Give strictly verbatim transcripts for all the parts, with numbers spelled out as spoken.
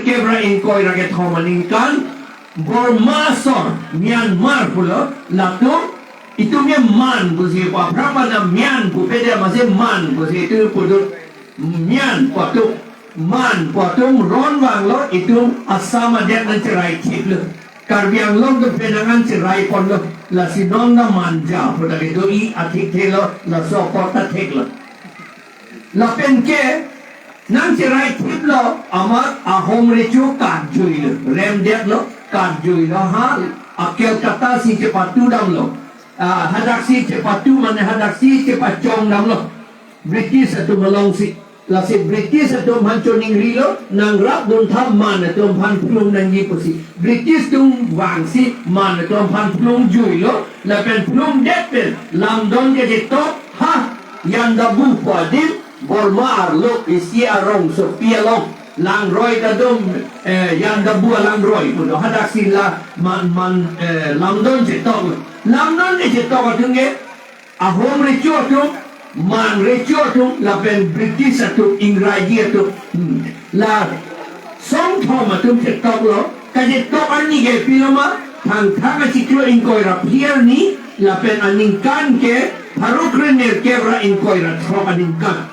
kep ra ingkoi ra kethom aningkan, Burma asor, Myanmar pulo, latum, itum ke Man pusi pu aphrang mana Myan pu pede masi Man pusi itum pudun, Myan pu atum, Man pu atum ron vanglo, itum Assam adet nangcherai thiplo. Karbi Anglong atum penang an cherai ponlo, lasi non na Manja pu ta kedo-i athik thelo, laso apot ta theklo. Lapen ke nangcherai thiplo, amat ahom recho katjuilo, remdetlo, katjuilo, ha, a Calcutta si chepatu damlo, ah, hadaksi chepatu mane hadaksi chepachong damlo British atum alongsi. Lasi British atum aphan choningrilo, nangrap dun tha Man atum aphan phlung nangji pusi. British atum vangsi Man atum aphan phlungjuilo, lapen phlungdet pen lamdon ke chetok, ha, Yandabu pu adim, Burma arlo isi arongsopi along, langroi kadum, eh, Yandabu alangroi pulo, hadaksi la Man, Man, eh, lamdon chetok. Lamdon ke chetok atum ke, ahom recho atum, Man recho atum, lapen British atum, Ingraji atum. Hmm. La songthom atum chetoklo, kachetok arni ke pilo ma, Thangthang achiklo ingkoi ra phli arni, lapen aningkan ke pharo krenerkep ra ingkoi ra throk aningkan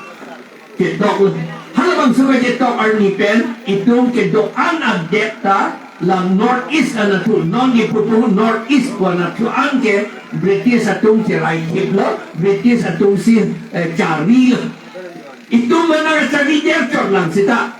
chetoklo. Halabangso kachetok arni pen, itum kedo-an adet ta, la North East anatthu, non ipupu North East pu anatthu anke British atum cherai thiplo, British atum si, eh, charilo. Itum aphan nangchari der chot lang seta.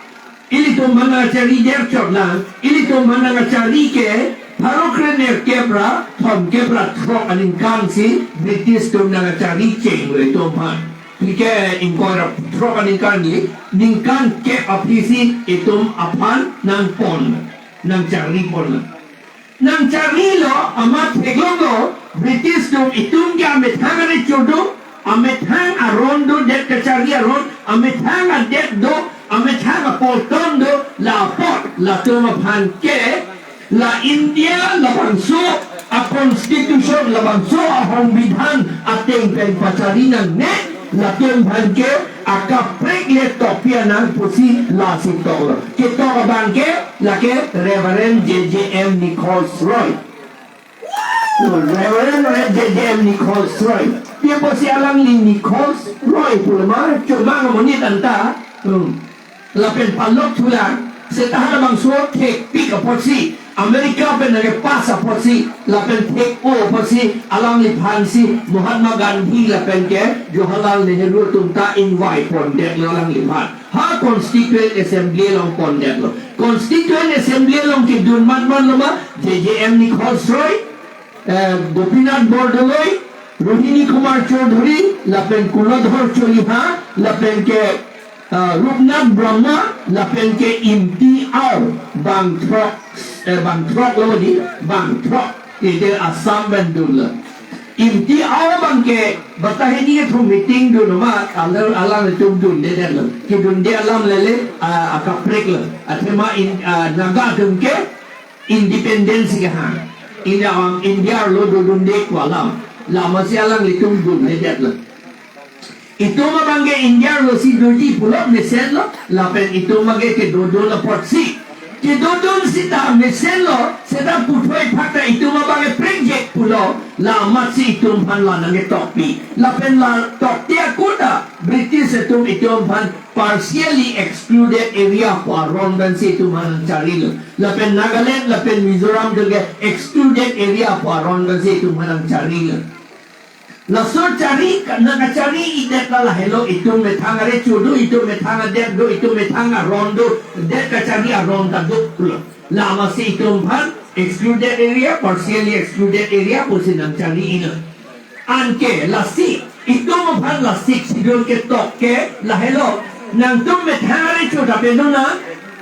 Ilitum aphan nangchari der chot lang, ilitum aphan nangchari ke, pharo krenerkep ra thomkep ra throk aningkan si British atum nangchari chenglo itum aphan. Phli ke ingkoi ra throk aningkan ni, ningkan kep aphi si itum aphan nangpon, nangchari ponlo. Nangcharilo, amat theklonglo, British atum itum ke amethang arecho do, amethang aron do, det kachari aron, amethang adet do, amethang apolton do, la apot, latum aphan ke, la India labangso a-constitution, labangso a-songbidhan ateng pen pachari nangne, latum aphan ke akaprek le tokpi anang pusi lasi toklo. Ketok abang ke, lake Reverend J J M Nichols Roy. Reverend J J M Nichols Roy. Pi apotsi alangli Nichols Roy pulo ma, chomang amonit anta. Hmm. Lapen palok thulang, seta halabangso thekpik apotsi, America pen nangkepass apotsi, lapen thek-o apotsi, alangliphan si, Mahatma Gandhi lapen ke, Jawaharlal Nehru atum ta invite pondetlo alangliphan. Ha Constituent Assembly along pondetlo. Constituent Assembly along kedun matmatlo ma, J J M Nichols Roy, eh, Gopinath Bordoloi, Rohini Kumar Chowdhury, lapen Kuladhar Choliha, lapen ke, eh, Rupnath Brahma, lapen ke Imti Ao, bang throk, eh, bang throk lo di, bang throk. Ite Assam pen dunlo. Imti Ao abang ke, batai hini ke thu meeting dun ma, alang, alanglitum dundedetlo. Kedunde alam lele, ah, akaprek lo. Athema in, ah, Naga atum ke, independence kehang. India, um, India arlo dodunde pu alam. Lasi alanglitum dundedetlo. Itum abang ke India arlo si doji pulo mesenlo, lapen itum abang ke kedodun apotsi. Kedodun seta mesenlo, seta puthot phak ta itum abang ke prekjek pulo, la amatsi itum aphan la nangketokpi. Lapen la tokte ako ta, British atum itum aphan partially excluded area pu aron pensi itum aphan nangcharilo. Lapen Nagaland, lapen Mizoram atum ke excluded area pu aron pensi itum aphan nangcharilo. Laso chari, nangkachari-idet la lahelo, itum methang arecho do, itum methang adet do, itum methang aron do, det kachari aron ta do pulo. La amatsi itum aphan excluded area, partially excluded area pusi nangchari-ilo. Anke lasi, itum aphan la Sixth Schedule ketok ke lahelo, nangtum methang arecho ta pedonang,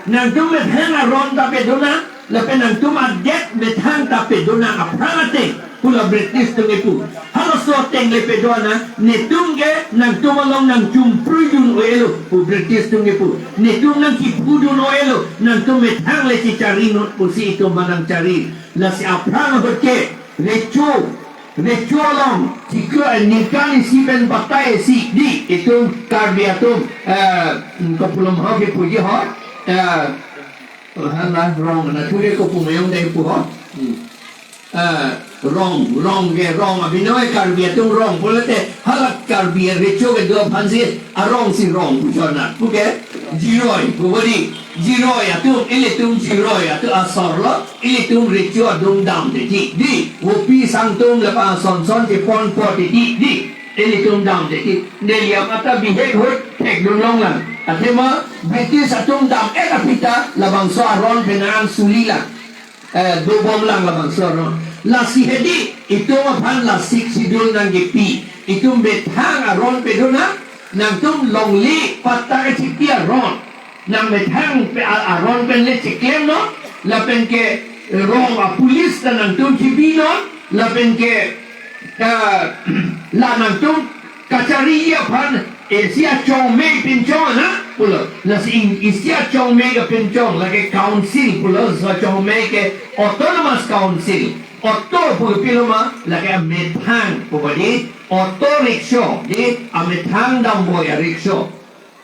nangtum methang aron ta pedonang, lapen nangtum adet methang ta pedonang aphrang ateng, pu la British atum kipu. Halaso ateng le pedonang, netum ke nangtum along nangchumprui dun-o-elo, pu British atum kipu. Netum nangkiphu dun-o-elo, nangtum methang le chechari non pusi itum aphan nangchari. Lasi aphrang ahut ke, recho, recho along, chiklo, eh, ningkan isi pen batai isi di, itum Karbi atum, eh, kopulom ho kipuji ho, eh, Hala rong na thure ko pumayong dai pu ho. Hmm. Ah, rong, rong ke rong abinoi Karbi atum rong pulote hala Karbi recho kedo aphansi arong si rong pu chonat. Puke jiroi pu bodi. Jiroi atum, ilitum jiroi atum asor lo, ilitum recho adung damde ti. Di, vopi sangtum lapen asonson chepon pote ti. Di, ilitum damde ti. Neli amata bihek ahut thekdun longlang. Athema British atum dam-et aphi ta labangso aron pen nang suli lang. Eh, dobom lang labangso aron. Lasi hedi, itum aphan la Sixth Schedule nangkepi. Itum methang aron pedun nang, nangtum longle patta kachipi aron. Nang methang pe a-, aron pen le chiklemnon, lapen ke rong a-police ta nangtum chibinon, lapen ke, ah, la nangtum kachariji aphan, isi achongmei pinchong ana pulo. Lasi isi achongmei kapinchong, lake council pulo, so achongmei ke autonomous council. Auto pu pilo ma, lake amethang pu bodi, auto rickshaw, di amethang damboi a-rickshaw.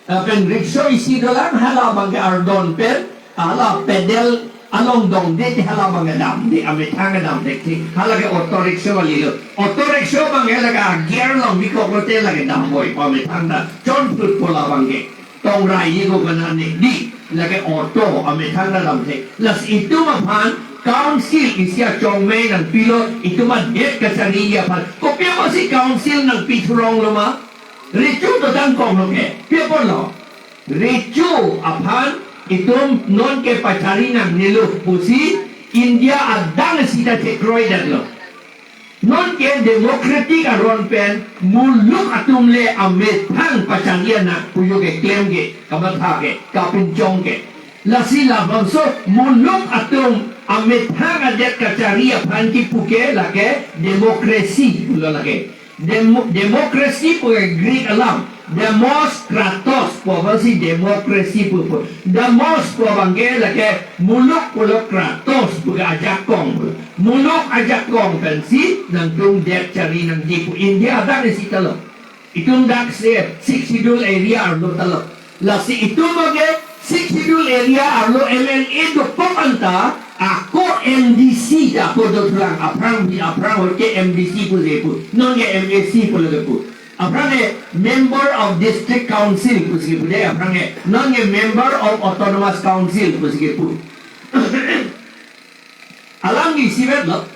Lapen rickshaw isi dolang, hala abangke ardon pen, hala pedal along dongde ti hala abangke damde, amethang damde ti. Hala ke auto rickshaw kali lo. Auto rickshaw abangke lake gear along bikok lote lake damboi pu amethang ta. Chonphut pu la abangke. Tongrai ye ko kana ne di, lake auto amethang ta damde. Lasi itum aphan council isi achongmei nangpilo, itum adet kachariji aphan. Kopi apotsi council nangpi thurong lo ma? Recho to tangkong lo ke, pi apotlo? Recho aphan itum non ke pachari nangnelo pusi India adang sita chekroi detlo. Non ke democratic aron pen muluk atum le amethang pachari nang pu yo keklem ke, kamatha ke, kapinchong ke. Lasi labangso muluk atum amethang adet kachari aphan kipu ke lake democracy pulo lake. Demo-, democracy pu ke Greek alam. Demos kratos pu apotsi democracy pu pu. Demos pu abangke lake muluk pulo kratos pu ke ajakong pu. Muluk ajakong pensi nangtum det chari nangji pu India adang isi ta lo. Itum dak se Sixth Schedule area arlo ta lo. Lasi itum abangke Sixth Schedule area arlo M L A dokok anta ako M D C ta ako dothulang, aphrang bi aphrang ahut ke M D C pusi pu. Non ke M A C pulo kepu. Aphrang ke Member of District Council pusi kepu de aphrang ke. Non ke Member of Autonomous Council pusi kepu. Alam ke isivet lo,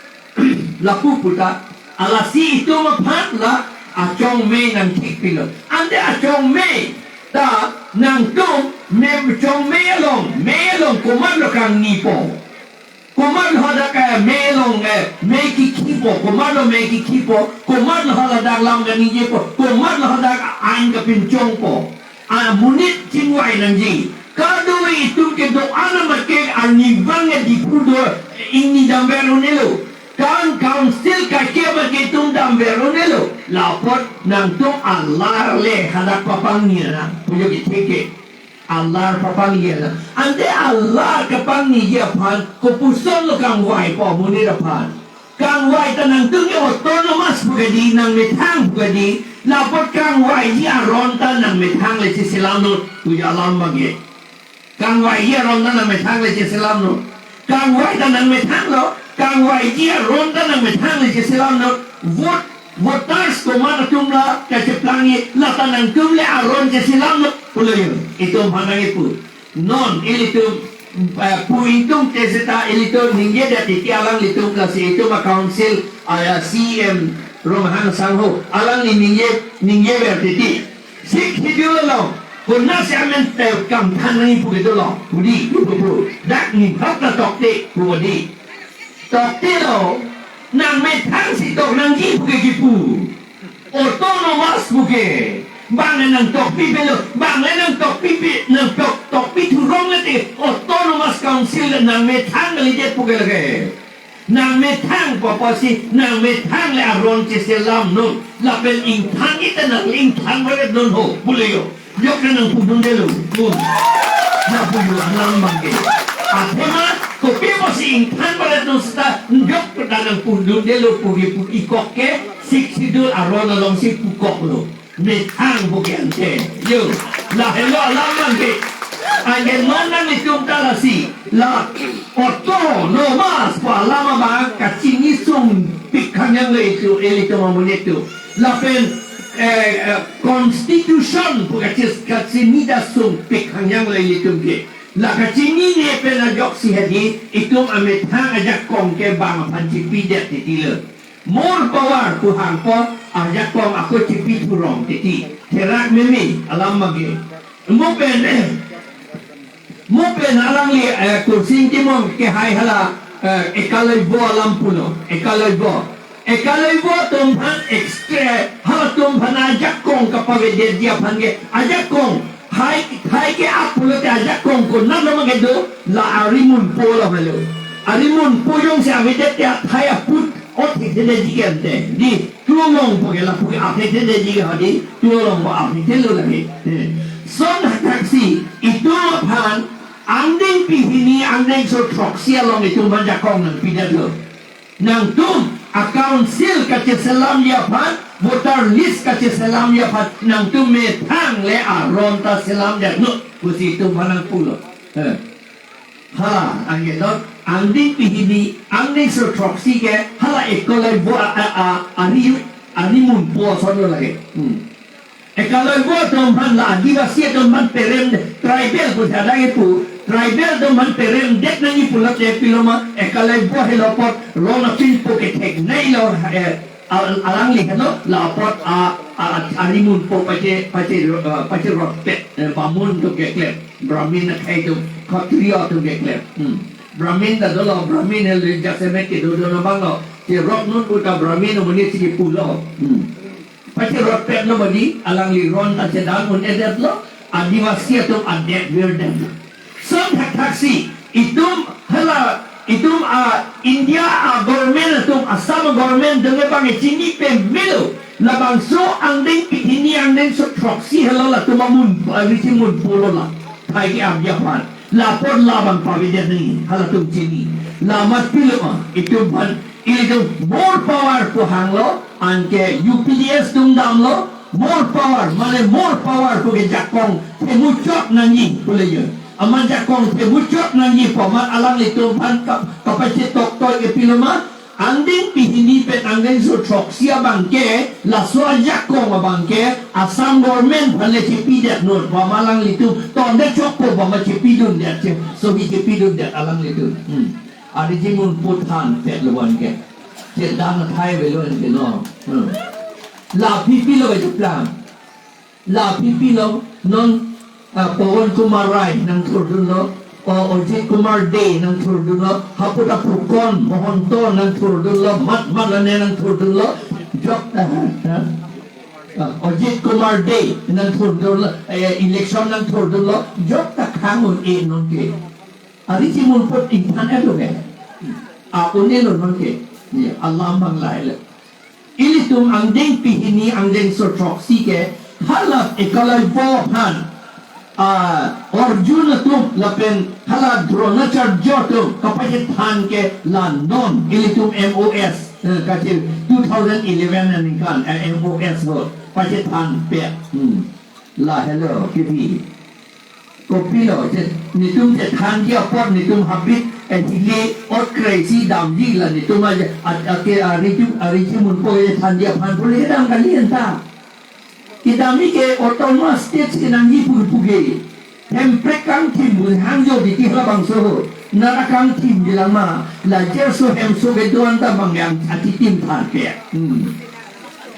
lapu puta, lasi itum aphan la achongmei nangthik pilo. Ante achongmei ta nangtum mem chongmei along, mei along komatlo kangnipo. Komatlo hadak, eh, mei along, eh, mei kikhipo, komatlo mei kikhipo, komatlo haladak lam kaningjepo, komatlo hadak ain kapinchongpo. Amonit chingvai nangji. Kadokave itum kedo-an amat ke arnivang ke Diphu do ingni damver un-elo. Kan council kake amat ke itum damver un-elo. La apot nangtum alar le hadak papangni nang. Pujo kethek ke. Alar papangni nang. Ante alar kapangniji aphan kopuson lo kangvaipo amonit aphan. Kangvai ta nangtum ke autonomous pu kedi, nangmethang pu kedi, la apot kangvaiji aron ta nangmethang le cheselamnon, pujo alam abangke. Kangvaiji aron ta nangmethang le cheselamnon. Kangvai ta nangmethang lo, kangvaiji aron ta nangmethang le cheselamnon. Vote, voters komat atum la kacheplangji, la ta nangtum le aron cheselamnon, pulo yo. Itum aphan nangkipu. Non, ilitum, eh, pu ingtungte seta ilitum ningjedet titi alanglitum, lasi itum a-council, ah, ya, C M Ronghang sangho, alangli ningje, ningjever titi. Sixth Schedule along, konatsi amen, eh, kamthan nangji pu kedo lo, pu di, pu pu pu. Dak ninghok ta tokte, pu di. Tokte lo, nangmethang si tok nangji pu ke kipu. Autonomous pu ke. Bang le nangtokpi pelo, bang le nangtokpi pi, nangtok, tokpi thurong le te Autonomous Council le nangmethang kalidet pu ke lake. Nangmethang pu apotsi, nangmethang le aron cheselamnon. Lapen ingthan ita nang ingthan baret non ho, pulo yo. Jok ke nangpudundelo. Hmm. Nangpudu alam abangke. Athema, kopi apotsi ingthan baret non seta, jok ke nangpudundelo pu kipu ikok ke, Sixth Schedule aron alongsi pukoklo. Methang pu ke ante. Yo. Lahelo alam abangke. Anke non nanglitum ta lasi la autonomous pu alam abang kachini sungpik hangyang lo itum, ilitum amonit atum. Lapen, eh, eh, constitution pu kachis kachini ta sungpik hangyang lo ilitum ke. La kachinine pen ajoksi hedi itum amethang ajakong ke bang aphan chipidet titi lo. More power pu hangpo, ajakong ako chipi thurong titi. Therak meme alam mage. Mo pen, mo pen alangli, eh, Kursing Timung kehai hala, eh, ekalaibo alam pulo, ekalaibo. Ekalaibo atum aphan extra, halatum aphan ajakong kapavedetji aphan ke, ajakong, hai, hai ke-ap pulote ajakong konat lo mage do, la arimunpo lo helo. Arimunpo jongsi avedet te athai aput, o thekthedetji ke ante. Di, klolongpo ke lapu ke athekthedetji ke hadi, klolongpo athekthelo lagi. Eh. Son thakthaksi, itum aphan, angdengpi hini, angdengso throksi along itum aphan jakong nangpidetlo. Nangtum, a-council kacheselamji aphan, voter list kacheselamji aphan, nangtum methang le aron ta selamdetnon, pusi itum aphan nangpulo. Eh. Hala, anke non, angdengpi hini, angdengso throksi ke, hala ekalaibo a, a, a, ari, arimunpo ason lo lage. Hmm. Ekalaibo atum aphan la Adivasi atum aphan perem, tribal pu sada ke pu, tribal atum aphan peremdet nangji pulote pilo ma, ekalaibo helo apot, ron apinpo ketheknei lo, eh, Al-, alangli helo, la apot a, a, a, arimunpo pache, pache, uh, pachirotpet, eh, bamun atum keklem, Brahmin akhei atum, Khatriya atum keklem. Hmm. Brahmin ta dolo, Brahmin helo jasemet kedo do nang abang lo, chirotnon puta Brahmin amonit si kipulo. Hmm. Pachirotpetlo badi, alangli ron ta chedan un-edetlo, Adivasi atum adet virdetlo. Son thakthaksi, itum hala, itum a India a government atum, Assam a government dong abang chini pemelo. Labangso angdengpi hini angdengso throksi helo latum amun, a, richimunpo lo la. Thai ke-apji aphan. La apot labang pavedet nangji, halatum chini. La amat pilo ma, itum aphan, ilitum more power pu hanglo, anke U P D S atum damlo, more power, mane more power pu ke jakong themuchot nangji, pule jo. Amat jakong themuchot nangji pu amat alanglitum aphan kap-, kapachetoktoi ke pilo ma, angdengpi hini pen angdengso throksi abang ke, laso ajakong abang ke, Assam government aphan le chipidetnon, pu amat alanglitum, tonde chokpo pu amat chipidundet che, sohi chipidundet alanglitum. Hmm. Ari chimunpo thanpetlo anke. Chedan athai avelo anke no. Hmm. La aphi pilo kacheplang. La aphi pilo non, ah, Pawan Kumar Rai nangthurdunlo, o Ajit Kumar Dey nangthurdunlo, hapu ta Pukon Mahanta nangthurdunlo, mat mat lane nangthurdunlo, jok, ah, ah, ah, Ajit Kumar Dey nangthurdunlo, eh, election nangthurdunlo, jok ta khang un-e nonke. Ari chimunpo ingthan-etlo ke. A, un-elo nonke. Ya, alam abang lahelo. Ilitum angdengpi hini angdengso throksi ke hala ekalaibo aphan, ah, Arjun atum lapen hala Dronacharya atum kapachethan ke la non ilitum M O S, eh, kachi two thousand eleven aningkan, eh, M O S ho pachethanpet. Hmm. Lahelo kebi. Kopilo, che, netum chethanji apot netum habit, eh, hile ot kre-isi damji la netum aja, at, at, ke, ah, richi, ah, richimunpo chethanji aphan pule kedam kali anta. Kedamji ke autonomous state kenangji pu pu ke. Hemprek kangthim pu hangjo titi halabangso ho. Nara kangthimji lang ma, la jasemet hemso kedo anta bang yang atitim thanpet. Hmm.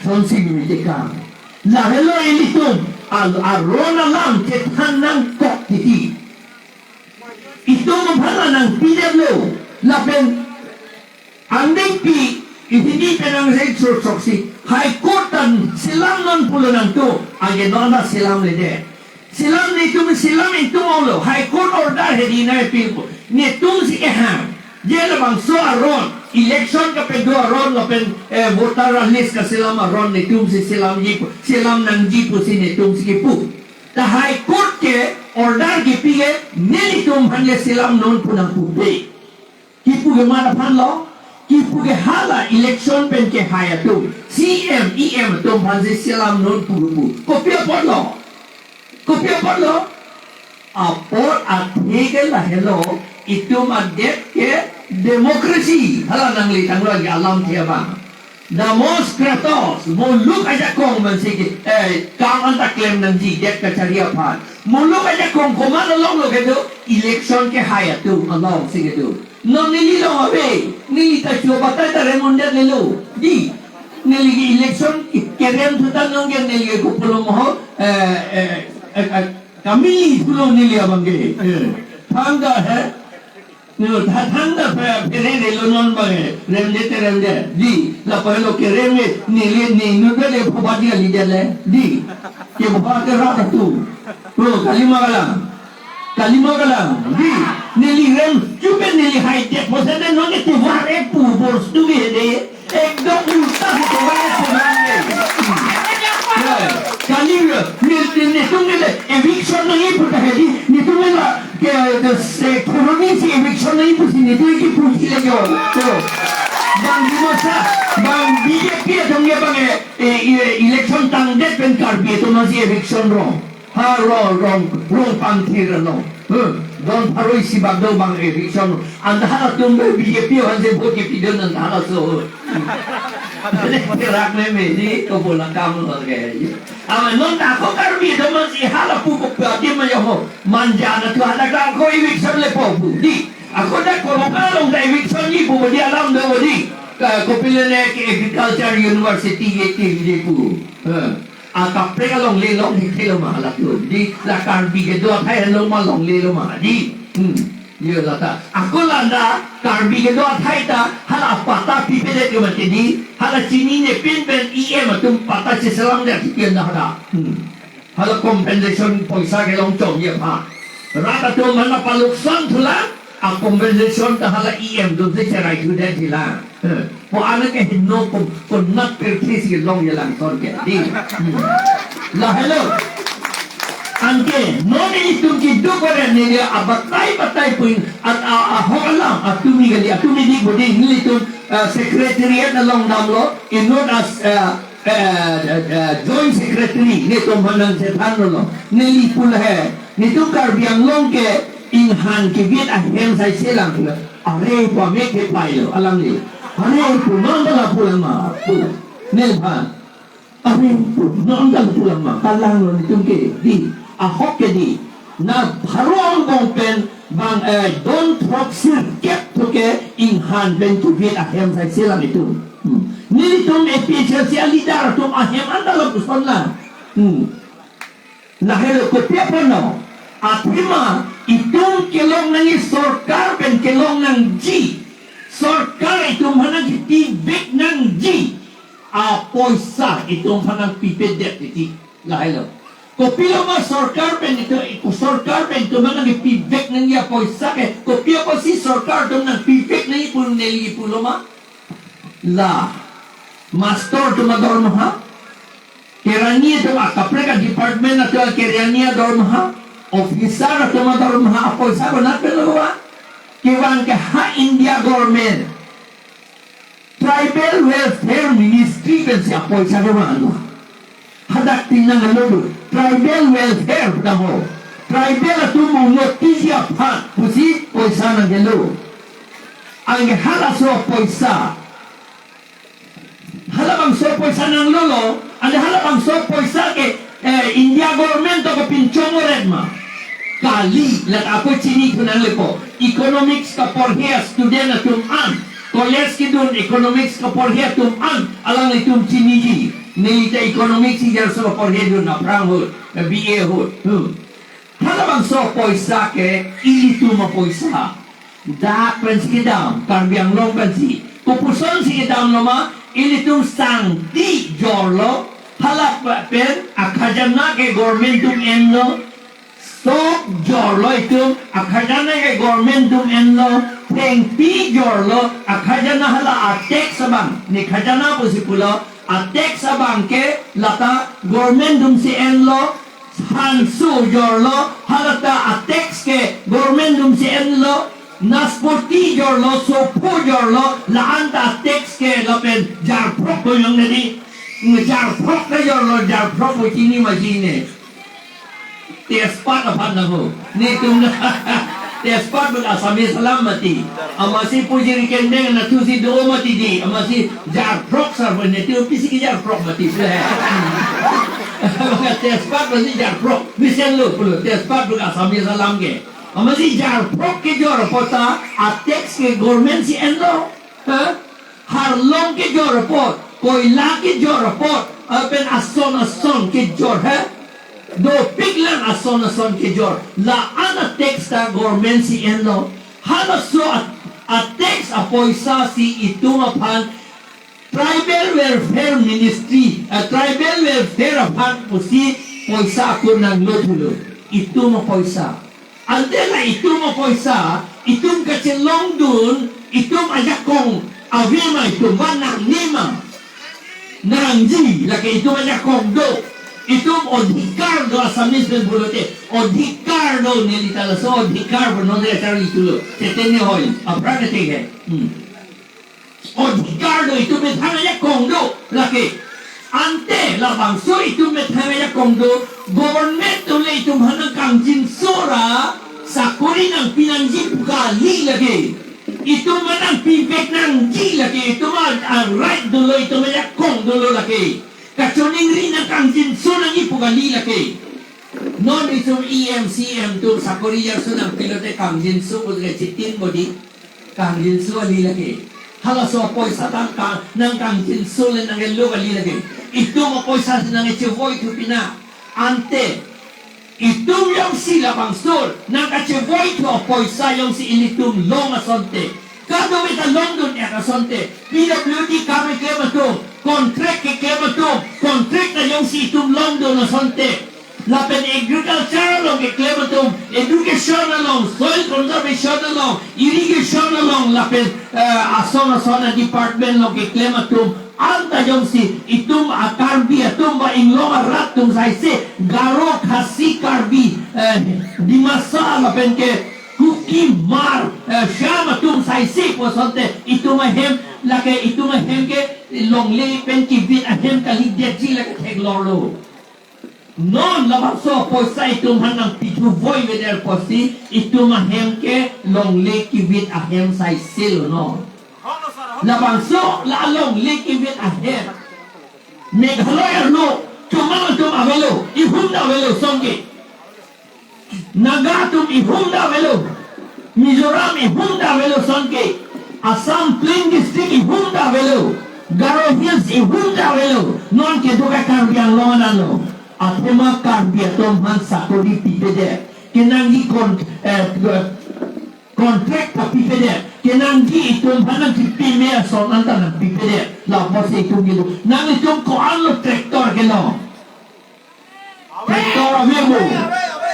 Son sing mi tekang. Lahelo ilitum, al-, aron alam chethan nangkok titi. Itum aphan la nangpidetlo, lapen angdengpi, hini pen angdengso throksi, High Court ta selamnon pulo nangtum, anke non ta selamledet. Selam netum selam itum onglo, High Court order hedi nangpilo, netum si kehang. Je labangso aron, election kapedo aron lapen, eh, voter list kaselam aron netum si selamji pu, selam nangji pusi netum si kipu. Ta High Court ke order kipi ke nelitum aphan le selamnon pu nangpupe. Kipu ke mat aphan lo, kipu ke hala election pen kehai atum, C M, E M atum aphan si selamnon pu pu. Kopi apotlo? Kopi apotlo? Apor athe ke lahelo, itum adet ke democracy. Hala nangli tanglo lagi alamthe abang. Demos kratos, muluk ajakong mansi ke, eh, kam anta klem nangji det kachari aphan. Muluk ajakong komat along lo kedo, election kehai atum alongsi kedo. Non neli long ave, neli ta chuo batai ta rem undet lelo. Di, neli ke election kerem thutan nong ke neli ke kopulom ho, eh, eh, eh, eh, kami pulo neli abang ke. Eh, thangta he. No, tha-, thangta phe-, phere relo non abang ke. Remde te remde. Di, lapu helo kerem ke neli ni nudele phoba dia lidele. Di, kephoba ke rat atum. Oh, kali ma kalang. Kali ma kalang, di, neli rem, chupen neli haidet, bosan dan nonke tovar epu, bor stubi hede, ekdom ulta si tovar epu nonke. Ya, kali, ne, ne, netum neli eviction nangji pu ta hedi, netum neli ke, ke se, colony si eviction nangji pusi netum kipuji le jo. To. Bang di masa, bang B J P atum ke bang, eh, eh, election tangdet pen Karbi atum si eviction rong. Ha rong, rong, rong pangthir along. Huh, don pharo isi bak do bang eviction. Anta halatum B J P aphan si vote kepidun anta halaso. Terak meme di, kopola kam lo ke. Ama non ta ako Karbi atum si halapu ko pati ma yoho. Manja na tu hala ta ako eviction lepo pu. Di, ako ta ko along ta eviction ji pu di alam do di. Ka kopilene ke agriculture university ye tim di pu. Huh. Akaprek alongle longle thelo ma halatum. Di la Karbi kedo athai along ma longle lo ma. Di. Hmm. Yo lata. Ako landa Karbi kedo athai ta hala patta pipedet ke mati di. Hala chinine pinpen E M atum patta cheselam de kipian da hala. Hmm. Hala compensation poisa kelong chom ye pha. Rat atum mana paluksan thulang. A compensation ta hala E M atum si cherai thudet thulang. Eh, pu anak ke hino kum, kunat pirthi si long ye langson ke. Di. Hmm. Lahelo. Anke, non ilitum kiduk kore neli abatai batai puin, at a, a, ho alam, atumi kali, atumi di budi, nelitum, eh, secretariat along damlo, inut as, eh, eh, eh, eh, joint secretary, netum hanang sethan lo. Neli pu lahe, netum Karbi Anglong ke inghan kivit ahem sai selang. Are pu amek kepai lo, alangli. Are pu non ta lapu lang ma, pu. Nelphan. Are pu non ta lapu lang ma, kalang lo netum ke, di. Ahok ke di. Na pharo angbong pen bang, eh, don throksi kep thu ke inghan pen kivit ahem sai selang itum. Hmm. Nelitum A P H L C a leader atum ahem anta lapuson lang. Hmm. Lahelo kopi apotlo. Athema itum kelong nangji sorkar pen kelong nangji. Sorkar itum aphan nangkipivek nangji. Apoisa itum aphan nangpipedet titi. Lahelo. Kopilo ma sorkar pen itum, iku sorkar pen itum aphan nangkipivek nangji apoisa ke. Kopi apotsi sorkar atum nangpivek nangji pu neli pulo ma. La. Master atum adormaha. Kerani atum akaprek a-department atum kerani adormaha, officer atum adormaha, apoisa konat pen lo ba? Kevang ke ha India government, Tribal Welfare Ministry pensi apoisa kevang lo. Hadak tin nanglolo, Tribal Welfare tamo. Tribal atum unnoti ji aphan pusi poisa nanglolo. Anke halaso poisa. Halabangso poisa nanglolo, ante halabangso poisa ke, eh, India government to kepinchong oret ma. Kali, lata ako chini thu nangle po. Economics kaporhe student atum an, college kedun economics kaporhe atum an, alanglitum chiniji. Neli ta economics si jarso kaporhe dun aphrang ahut, B A ahut. Hmm. Halabangso poisa ke ilitum apoisa. Dak pensi kedam, Karbi Anglong pensi. Kopusonsi kedam lo ma, ilitum sangti jorlo, hala pen akhajana ke government atum enlo, sok jorlo itum, akhajana ke government atum enlo, thengpi jorlo, akhajana hala a-tax abang, ne khajana pusi pulo, a-tax abang ke lata government atumsi enlo, Hanso jorlo, halata a-tax ke government atumsi enlo, naspoti jorlo, sopho jorlo, la-anta a-tax ke lapen jarphrok koyong nadi, jarphrok ke jorlo, jarphrok ko chini ma chini. Tezpat aphan nangho. Netum na tezpat pen Assamese alam mati. Amatsi pujiri kendeng nathusi do mati di. Amatsi jarphrok sar pen netum pisi ke jarphrok mati. Tezpat masi jarphrok. Mesen lo pulo. Tezpat pen Assamese alam ke. Amatsi jarphrok kejor apot ta a-tax ke government si enlo. Ha? Harlong kejor apot, koila kejor apot, lapen ason ason kejor, ha? Dopik lang ason ason kejor. La-an a-tax ta government si enlo. Halaso a, a-tax apoisa si itum aphan Tribal Welfare Ministry, eh, Tribal Welfare aphan pusi poisa ako nanglo thulo. Itum apoisa. Ante la itum apoisa, itum kachelongdun, itum ajakong ave ma itum, ba nangne ma? Nangji, lake itum ajakong do. Itum odhikar do Assamese pen pulote. Odhikar do neli ta laso odhikar pen non dia charli thulo. Chetene hoi, aphrang ke thek hai. Hmm. Odhikar do, itum methang ajakong do lake. Ante labangso itum methang ajakong do, government atum le itum aphan nangkangjinso ra sakori nangpi nangji pu kali lake. Itum aphan nangpivek nangji lake, itum a, a-right dolo, itum ajakong dolo lake. Kachoningri nangkangjinso nangji pu kali lake. Non itum E M, C E M atum sakori jaso nangpilote kangjinso pu ke chitin bodi. Kangjinso kali lake. Halaso apoisa tang ka, nangkangjinso le nangkelo kali lake. Itum apoisa si nangkechevoi thu pina. Ante itum jongsi labangso nangkachevoithu apoisa jongsi ilitum long asonte, kadokave ta longdun-et asonte, P W D kam keklem atum, contract keklem atum, contract ta jongsi itum longdun asonte, lapen agriculture along keklem atum, education along, soil conservation along, irrigation along, lapen, eh, ason ason a-department along keklem atum, anta jongsi itum a-Karbi atum ba inglong arat atum saise, Garo, Khasi, Karbi, eh, Dimasa lapen ke Kuki, Hmar, eh, Shyam atum saise pu asonte, itum ahem lake, itum ahem ke longle pen kivit ahem kalidetji lake theklonglo. Non labangso apoisa itum aphan nangpithu voivedet apotsi itum ahem ke longle kivit ahem saiselo non. Labangso la longle kivit ahem. Meghalaya arlo Chomang atum avelo, ihum ta avelo asonke. Naga atum ihum ta avelo. Mizoram ihum ta avelo asonke. Assam Plain District ihum ta avelo. Garo Hills ihum ta avelo. Non kedo ke Karbi Anglong anlo. Athema Karbi atum aphan sakori pipedet. Kenangji kon, eh, contract ta pipedet. Kenangji itum aphan nangkipime ason anta nangpipedet. Lapotsi itum kelo. Nanglitum ko-anlo tractor kelong? Tractor ave mo.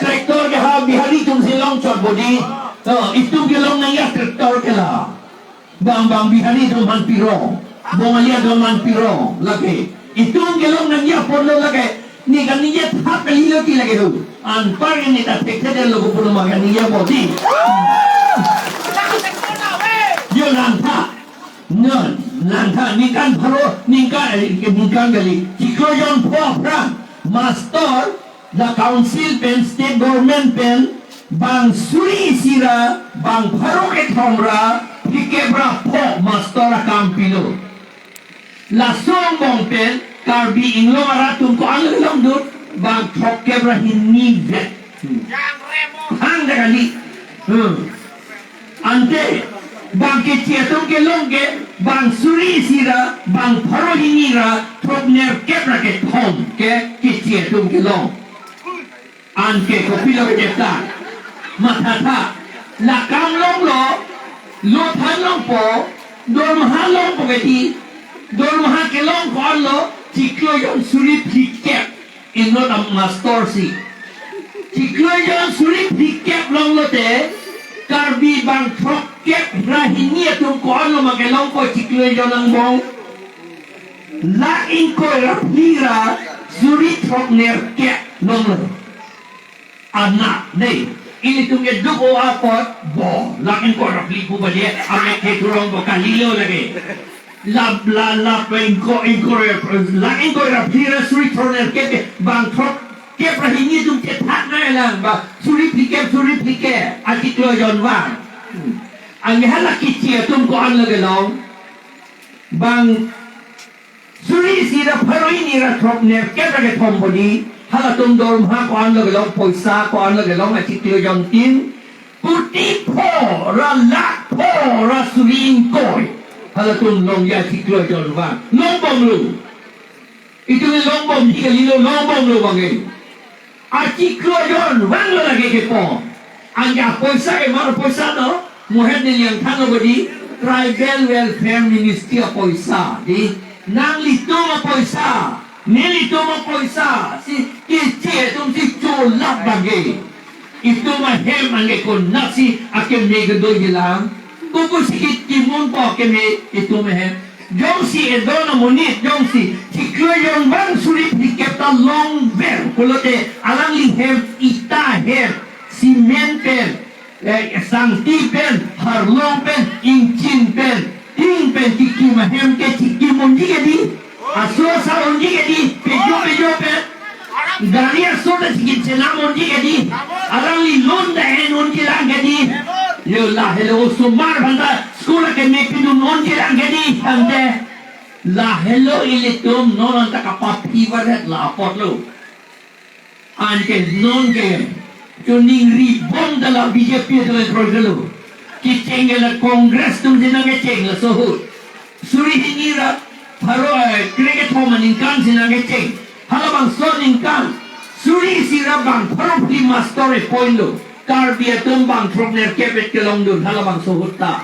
Tractor ke ha Bihari atum si longchot bodi. To, itum kelong nangji a-tractor ke la. Bang bang Bihari atum aphan piro. Bongali atum aphan piro. Lake. Itum kelong nangji apotlo lake. Ne kaningje thap kalilo ti lake do. Anpar ne ta thekthedetlo ko pulo ma kaningje bodi. Jo langtha. Non, langtha ningkan pharo, ningkan, eh, ningkan kali. Chiklo jon pho aphrang, mastor, la council pen, state government pen, bang suri isi ra, bang pharo kethom ra, phlikep ra pho mastor akam pilo. Laso angbong pen, Karbi Anglong arat atum ko-an longdun, bang throkkep ra hini vet. Hmm. Hang da kali. Hmm. Ante, bang Keche atum kelong ke, bang suri isi ra, bang pharo hini ra, throknerkep ra kethom ke Keche atum kelong. Anke kopilo kejepta. Mathatha, la kam longlo, lo than longpo, dormaha longpo kedi, dormaha kelong ko-anlo, chiklo jon suri phlikep. Inut amastor si. Chiklo jon suri phlikep longlote, Karbi bang throkkep ra hini atum ko-anlo ma kelongpo chiklo jon angbong? Lakh ingkoi ra phli ra suri throknerkep longlo. Anak, dei. Ilitum keduk o apot, bo, lakh ingkoi ra phli pu bali, amek ke turong bo kalilo lake. La, la, la, ingkoi, ingkoi, lakh ingkoi ra phli ra suri throknerkep ke, bang throk, kep ra hini atum chethan nanglang ba suri phlikep, suri phlikep achiklo jonvang. Hmm. Anke hala keche atum ko-an lo kelong? Bang suri isi ra pharo hini ra throknerkep ra kethom bodi, halatum dormoha ko-an lo kelong, poisa ko-an lo kelong, achiklo jontin, kuti pho ra lakh pho ra suri ingkoi halatum longji achiklo jonvang. Longbomlo. Itum ke longbomji kalilo, longbomlo bang ke. Achiklo jonvanglo lake kepo. Anke apoisa ke mar apoisa do? Mohet neli nangthanlo bodi, Tribal Welfare Ministry apoisa dei. Nanglitum apoisa, nelitum apoisa si keche atum si cholap bang ke. Itum ahem anke konatsi akeme kedoji lang? Kopusi kitimon po akeme itum ahem? Jongsi edon amonit jongsi chiklo jonvang suri phlikep ta longver pulote, alangli hem, ita hem, cement pen, eh, sangti pen, harlong pen, ingchin pen, tin pen kikim ahem ke chikim unji ke dei? Aso asa unji ke dei? Pejo pejo pen gari aso ta chikim chenam unji ke dei? Alangli loan ta en unji lang ke dei? Yo, lahelo osomar aphanta school akeme pidun unji lang ke dei? Tangte lahelo ilitum non anta kapaphi varet la apotlo. Anke non ke choningri bom ta la B J P atum kroi kelo. Kecheng ke la Congress atum si nangkecheng, laso ahut. Suri hini ra pharo, eh, krekethom aningkan si nangkecheng. Halabangso aningkan suri isi ra bang pharo phli master appoint lo. Karbi atum bang throknerkep-et kelongdun halabangso ahut ta.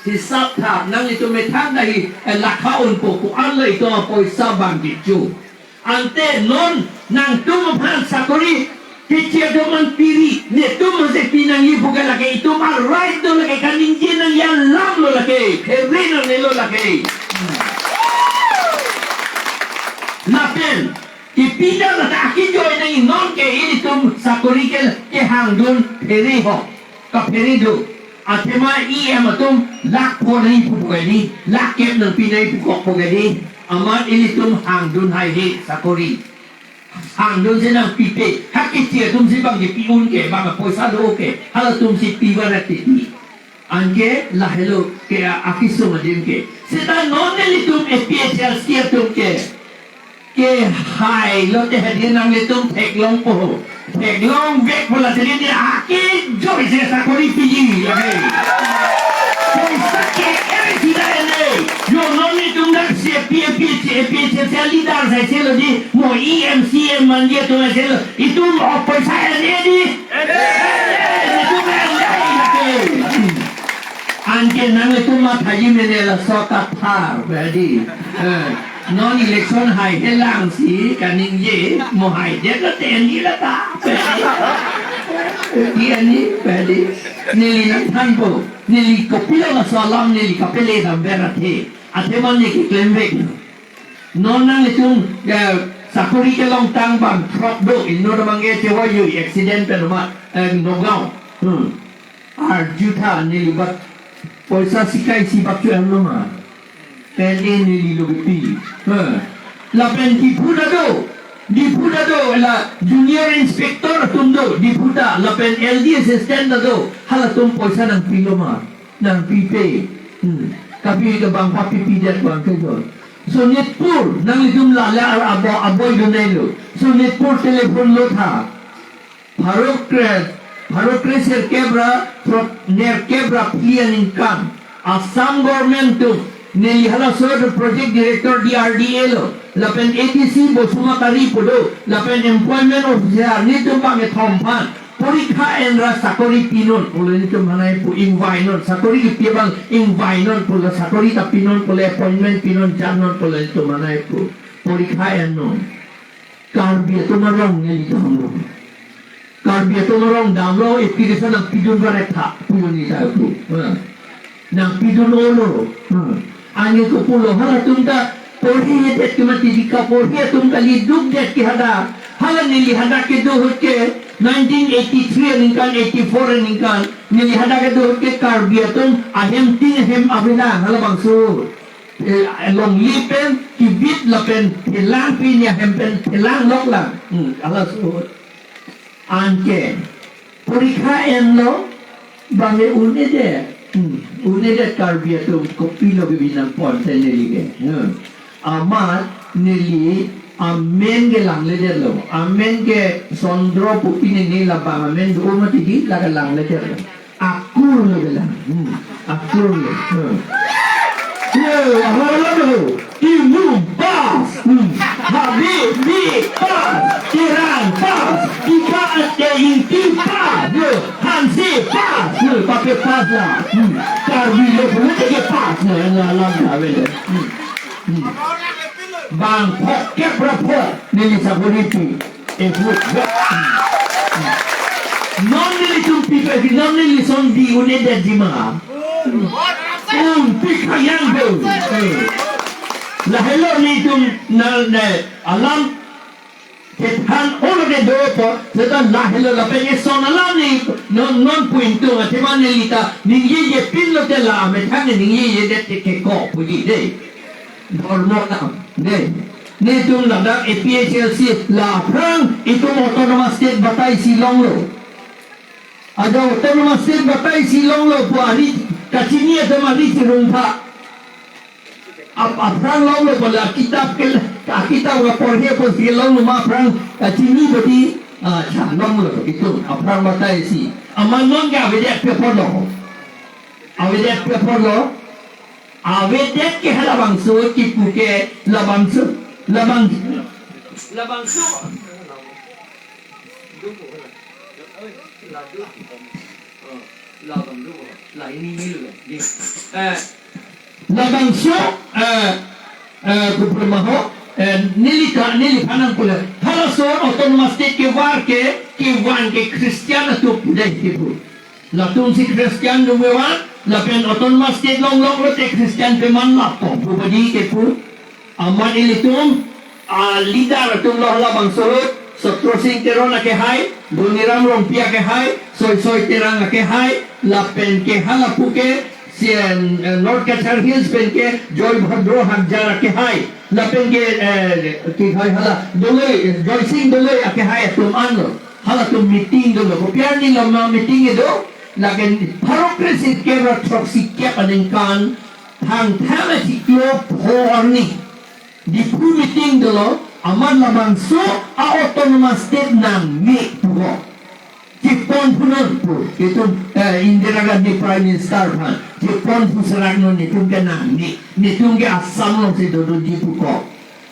Hisap tha, nanglitum methang ta hi, eh, lakha unpo, ko-an lo itum apoisa bang kecho. Ante non nangtum aphan sakori keche atum an piri, netum aphan si pinangji pu ke lake itum a-right do lake, kaningje nangji alam lo lake, phere nangnelo lake. Lapen kepida lata akejoi nangji, non ke ilitum sakori ke kehangdun phere ho. Kaphere do. Athema E M atum lakh pho nangji pu ke dei, lakh kep nangpi nangji pu kok pu ke dei. Amat ilitum hangdun haihe sakori. Hangdun si nangpipe. Ha keche atum si bang kepi un ke, bang apoisa do ke, halatum si pi varet titi. Anke lahelo ke a-, akesung adim ke. Seta non nelitum A P H L C atum ke kehai lote hedi nanglitum theklongpo. Theklongvek pu lasi neli akejoi si sakori piji lake. Poisa ke-en sida en-e. Yo, non nelitum dak si A P, A P, A P, A P, leader sai selo dei, mo E M, C E M mandi atum sai selo. Itum apoisa en-e dei? En-e. Itum en-e lake. Anke nanglitum mathaji mene laso kathar, pedi. Eh, non election haihe lang si kaningje, mo haidet lote en-e lata, pedi. Ti en-e, pedi. Neli nangthanpo, neli kopilo laso alam neli kapele damver athe. Athema neli keklemvek. Non nanglitum, eh, sakori kelongtang bang throk do, inut abang ke chevoi jui accident pen amat, eh, Nagaon. Hmm. Arjutha neli bak poisa sikai si bak chu-en lo ma. Pen e neli lo kepi. Ha. Lapen Diphu ta do. Diphu ta do, la junior inspector atum do Diphu ta. Lapen L D assistant ta do. Halatum poisa nangpi lo ma? Nangpipe. Hmm. Kapi ke bang papipedet bang ke do. Sonitpur, nanglitum la la ar abo, aboi do nai lo. Sonitpur telephone lo tha. Pharo kre, pharo kre sirkep ra, pharo nerkep ra phli aningkan Assam government atum neli halaso project director D R D A lo, lapen A D C Basumatary pu do, lapen employment officer, netum bang kethom aphan porikha en ra sakori pinon pulo netum hanai pu, ingvainon, sakori kepi abang ingvainon pulo, sakori ta pinon pulo, appointment pinon, jannon pulo netum hanai pu, porikha ennon. Karbi atum arong neli damlo. Karbi atum arong damlo, application nangpidun varet tha, pulo neli ta pu. Ha. Nangpidun olo. Ha. Anke kopulo, halatum ta porhihedet ke mati, dika porhi atum kali, dukdet ke hadak. Hala neli hadak kedo ahut ke nineteen eighty-three aningkan, eighty-four aningkan, neli hadak kedo ahut ke Karbi atum ahem tin ahem avelang, halabangso. Eh, longle pen kebit lapen thelang, pini ahem pen thelang lok lang. Hmm, halaso. Anke porikha enlo, bang ke un-edet. Hmm, un-edet Karbi atum kopilo kebi nangpon te neli ke. Hmm. Amat neli amen ke langledetlo. Amen ke Sondro pu pine ne labang amen do mati di la ke langledetlo. Akur lo ke lang. Hmm. Akur lo. Hmm. Yo, aholo lo. Imum pas. Hmm. Habibi pas. Terang pas. Tika ate inti pas. Yo, Hanse pas. Yo, pape pas la. Hmm. Karbi lo pun ke pas. Yo, yang alam ta bele. Hmm. Hmm. Bang phok kep ra phok neli sakuri pi. Eh, phok. Hmm. Hmm. Non nelitum pi pe, non neli son di un-edet jima. Hmm. Un pi khayang do. Eh. Lahelo nelitum na, na, alam kethan olo ke do po, seta lahelo lapen eson alam ni non, non pu ingtung athema neli ta ningjeje pinlo te la amethang ningjejedet ke keko puji dei. Dormo nam dei. Netum ladak A P H L C la aphrang itum autonomous state batai si longlo. Ada autonomous state batai si longlo pu ari kachini atum ari chirungtha. Ap-, aphrang longlo pu la kitab ke, a kitab ke porhe pu si longlo ma aphrang, ah, chini bodi, ah, cha longlo itum aphrang batai si. Amat non ke avedet pi apotlo. Avedet pi apotlo. Avedet ke halabangso kipu ke labangso, labang, labangso. Eh, labangso, eh, eh, kupremaho, eh, neli ta, neliphan nangpulo. Halaso autonomous state kevar ke, kevan ke Christian atum dei kipu. Latum si Christian atum kevan, lapen autonomous state longlok lote Christian peman lapu, pu bodi kipu. Amat ilitum, ah, leader atum lo halabangso ahut, Satro Sing Teron akehai, Doniram Rongpi akehai, Soisoi Terang akehai, lapen ke halapu ke, si, eh, North Cachar Hills pen ke, Joy Bhadro Hagjar akehai, lapen ke, eh, kehai hala, Doloi, Joy Sing Doloi akehai atum anlo. Halatum meeting dolo. Kopi arni lo ma meeting kedo, lake pharo kresirkep ra throksi kep aningkan, Thangthang achiklo pho arni Diphu meeting dolo, amat labangso a-autonomous state nangme pulo. Chepon punon pu, itum, eh, Indira Gandhi Prime Minister aphan chepon pu serak non, netum ke nangme, netum ke Assam alongsi dodunji pu ko.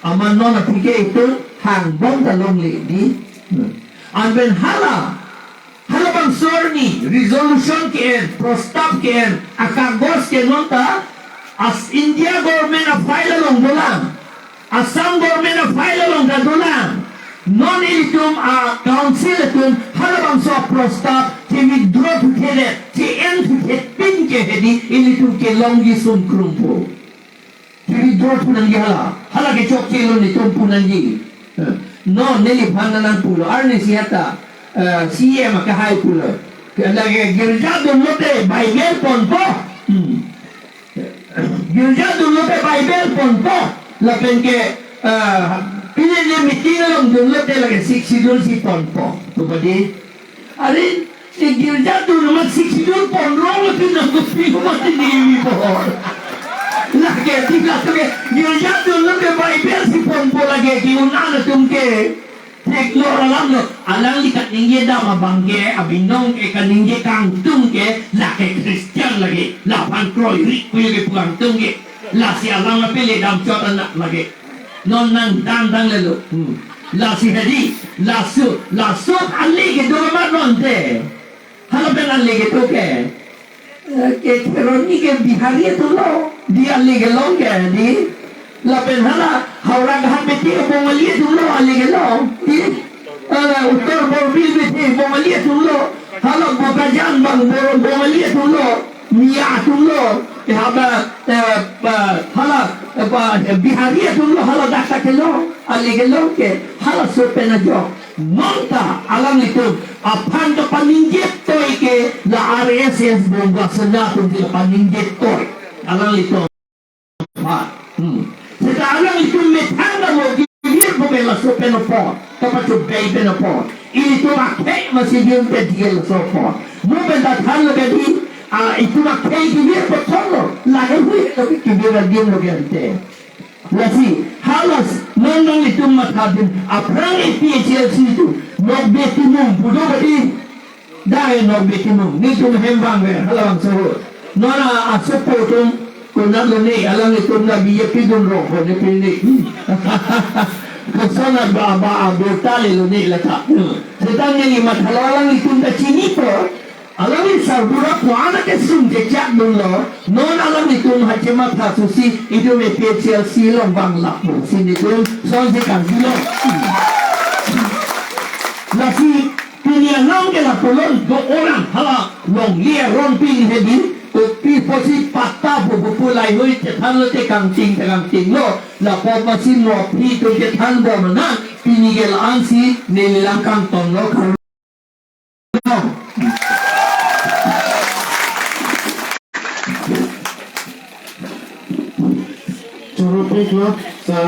Amat non aphi ke itum hangbom ta longle dei. Hmm. Anpen hala, halabangso arni resolution ke-en, prostab ke-en, akagos ke non ta, as India government a-file along dolang, Assam government a-file along ta dolang. Non ilitum a-council atum halabangso prostab che-withdraw thuthedet, che-en thuthe pin ke hedi ilitum kelongji sungkrung pu. Che-withdraw thu nangji hala. Hala ke chokchelo netum pu nangji. Eh, non neliphan nangpulo. Arnisi ata, eh, C M akehai pulo. Ke lake girja dunlote Bible ponpo. Hmm. Girja dunlote Bible ponpo. Lapen ke, eh, pine ne meeting along dunlote lake Sixth Schedule si ponpo. Pu bodi. Are, e girja dun amat Sixth Schedule ponrong lapen nangkopi amat ini bor. Lake tinggal ke girja dunlote Bible si ponpo lake ke un-an atum ke. Theklong alam lo, alangli kaningje dam abang ke, abinong ke kaningje kangtung ke, lake Christian lake, laphan kroirik puyo ke pu kangtung ke, lasi alam apele damchot anak lake. Non nangdam danglelo. Hmm. Lasi hedi, laso, laso ale kedo amat non te. Hala pen ale kedo ke. Eh, ke Kheroni ke Bihari atumlo. Dei ale kelong ke, dei. Lapen hala, Howraghat Bethi Bongali atumlo, ale kelong. Dei. Eh, Uttar Borbil Bethi Bongali atumlo. Hala Bokajan bang Bor-, Bongali atumlo. Miya atumlo, eh, haba, eh, ba, hala, eh, ba, eh, Bihari atumlo, hala dak ta kelong, ale kelong ke, halaso pen ajok. Non ta, alanglitum, aphan kapaningje toi ke, la R S S Bonga Sena atum kapaningje toi. Alanglitum. Hmm. Seta alanglitum methang dam mo givir pu ke laso pen apot, kapachobei pen apot. Itum akhei masi diun pe diel so po. Mo pen ta than lo ke di, ah, itum akhei kevir po thon lo. Lake hui lo kevir adim lo ke ante. Lasi, halas, non non itum matha adim, aphrang A P H L C atum, nokbe timung, pudo badi, dai nokbe timung, netum hem vangver, hala vangso ho. Non a, asopo atum, konat lone, alanglitum na B J P dun rong ho, ne pin ne. Koson a ba, ba, a, birta le lone, lata. Seta neli mathalo alanglitum ta chinipo, alangli sarbura ko-an akesung chechak dunlo, non alanglitum hachematha susi, itum A P H L C along vang lapu si netum, sonsi kangdunlo. Lasi, pini anam ke lapulo, do orang, hala, longle arong pin hedi, kopi pusi patta pu pu pu laheihui chethan lote kangting te kangtinglo, lapu masi mo aphi atum chethan bom nang, pini ke la-an si, neli lang kangtonlo, kar- Choro pik lo, sa-